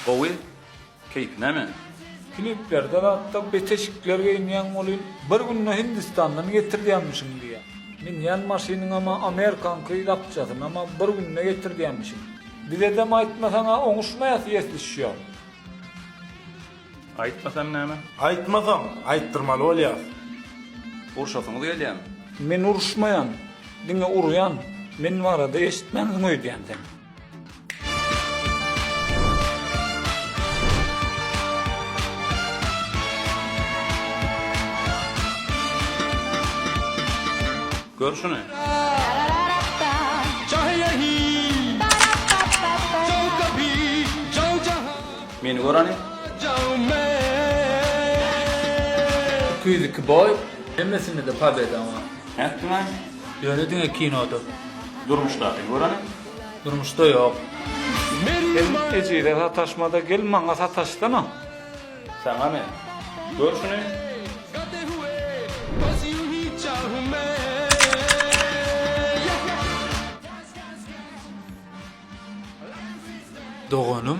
Gowy. Keýpi näme? Kliplerde zatda bet eşikler geýinýäň welin bir günde Hindistandan getirdýänmişiň diýýä. Münýän maşynyňama Amerikaňky zapçasynama bir günde getirdýänmişiň. Bizedem aýtmasaňa oňuşmaýas ýesli şýo. Aýtmasam näme? Aýtmasaň, aýtdyrmaly bolýas. Urşasyňyz gelýämi? Men uruşmaýan, diňe urýan. Men barada eşitmänsiň öýdýän sen. Gör şuny. Meni gör hany. 202 boý, hemmesinde-de pobeda bar. Nätdiňaý? Ýöne diňe kinoda. Durmuşdakyny gör hany. Durmuşda ýok. Sen ejize sataşmada gel maňa sataşsana. Saňamy? Gör şuny. Doganym.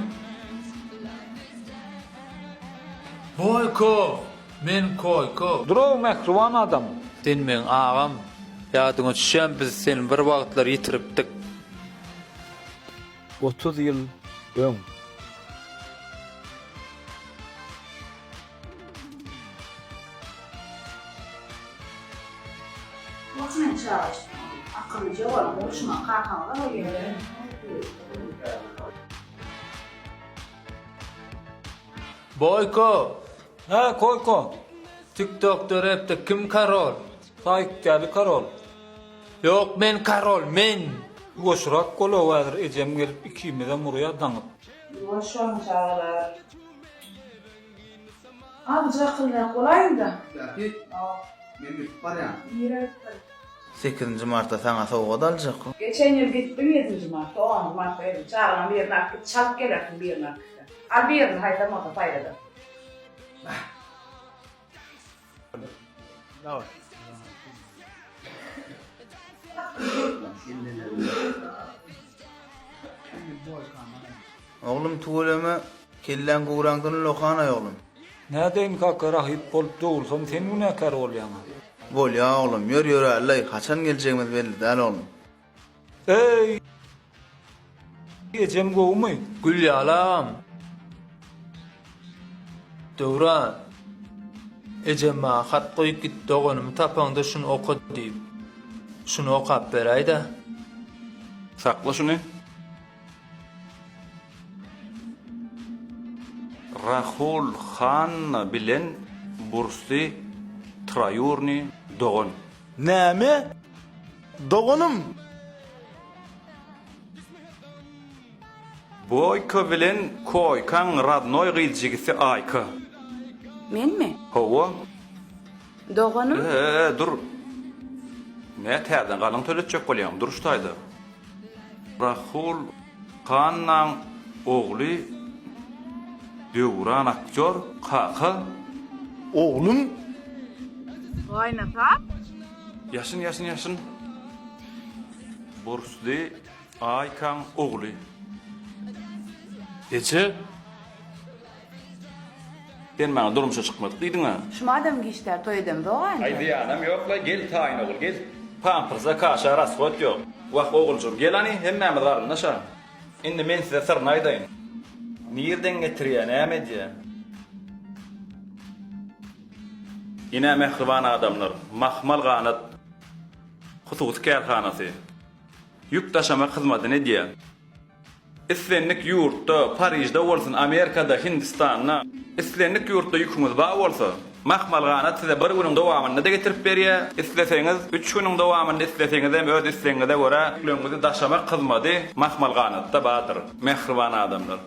Boýko! Men Koýko. Durow mähriban adam. Sen meň agam. Ýadyňa düşýämi biz seni bir wagtlar ýitiripdik. 30 ýyl öň. Wah men çaga eşitmedim. Akyllyja boluň uruşmaň kakaňyza goýuň. Boýko! Hä Koýko! Tiktokda repde kim karol? Saýyk däli karol. Ýok men karol men! Ýuwaşrak bol-ow häzir ejem gelip ikimizem urýa daňyp. Ýuwaş boluň çagalar. Azajyk akyllyrak bolaýyň-da. Bähbit, men gidip barýan. Nirä gitdiň? Sekizinji martda saňa sowgat aljak. Geçen ýyl gitdiň ýedinji martda, onunjy martda geldiň. Çagalaň birini alyp git, çalt gelersiň birini alyp gitseň. Al birini haýsam bolsa saýla-da. Oglum tüweleme kelläň göwräňden ullakan-aý oglum. Nädeýin kaka rahyp bolup dogulsam sen günäkär bolýaňa. Bolýa oglum ýör ýörälilaý haçan geljegimiz belli däl oglum. Eý ejem gowumy? Gül ýaly agam. Döwran. Ejem maňa hat goýup gitdi doganymy tapaňda şuny oka diýip. Şuny okap beräýdä. Sakla şuny. Rahul Khanna bilen Bursly troýurny dogan. Näme? Doganym! Boýka bilen Koýkaň radnoý gyz jigisi Aýka. Menmi? Hawa. Doganym? E-e, dur. Nä täzeden galyň töletjek bolýaň? Dur şu taýda. Rahul Khannaň ogly Döwran aktýor, kaka. Oglum? Gaýynata? Ýaşyn, ýaşyn, ýaşyn. Bursly Aýkaň ogly. Eje! Sen maňa durmuşa çykmadyk diýdiň-ä. Şumadam giçdä toý edemzog-a Aý entek. zyýanam ýok-la, gel taýyn ogul, gel. Pamperse, kaşa rashod ýok. Wah, oguljygym, gel hany, hemmämiz garyndaş-a. Indi men size syryny aýdaýyn. Nirden getirýä, näme edýä? Ine, mähriban adamlar, Mahmal ganat hususy kärhanasy ýük daşamak hyzmatyny edýär. Islendik ýurtda, Parižde bolsun, Amerikada, Hindistanda, islendik ýurtda ýüküňiz bar bolsa, Mahmal ganat size bir günüň dowamynda-da getirip berýär, isleseňiz, üç günüň dowamynda, isleseňizem öz islegiňize görä ýükleriňizi daşamak hyzmady Mahmal ganatda bardyr, mähriban adamlar.